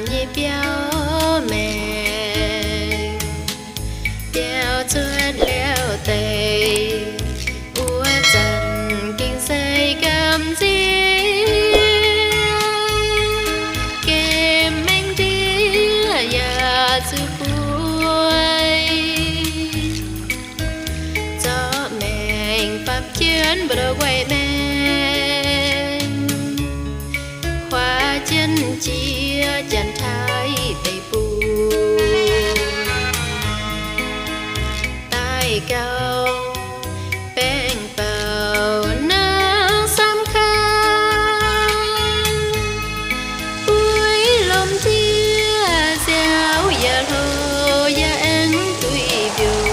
nyei biauv maengc, biauv cuotv liuz deix, wuov zanc gengh se gamh nziex, gemh maengx ndiev yaac zuqc bueix. Zorqv maengc faam jienv mbu'ndongx guaix maengx, huaax jienv jiex Janx-Taiv deic-bung, daaih gauh baengh bouc naaiv samv kaav, bueix lomh ndiev nziaaux yaac hlo, yaac aengx duih mbiouh.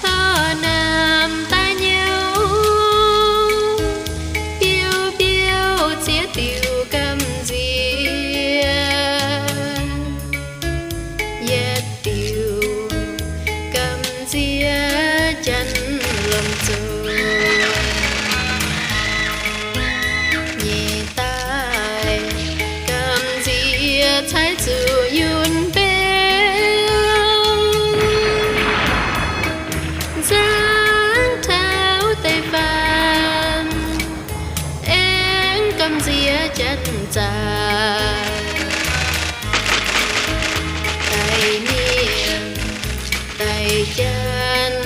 Lorz naamh daaih nyouv, biouv-mbiouh ziex diuc gamh nziex, yietc diuc gamh nziex janx lomh nzoih, nyeic daaih gamh nziex caaiv zuqc yunh mbiouh, nzangv taux deix faam, aengx gamh nziex janx zaqc, daic mienh daic janx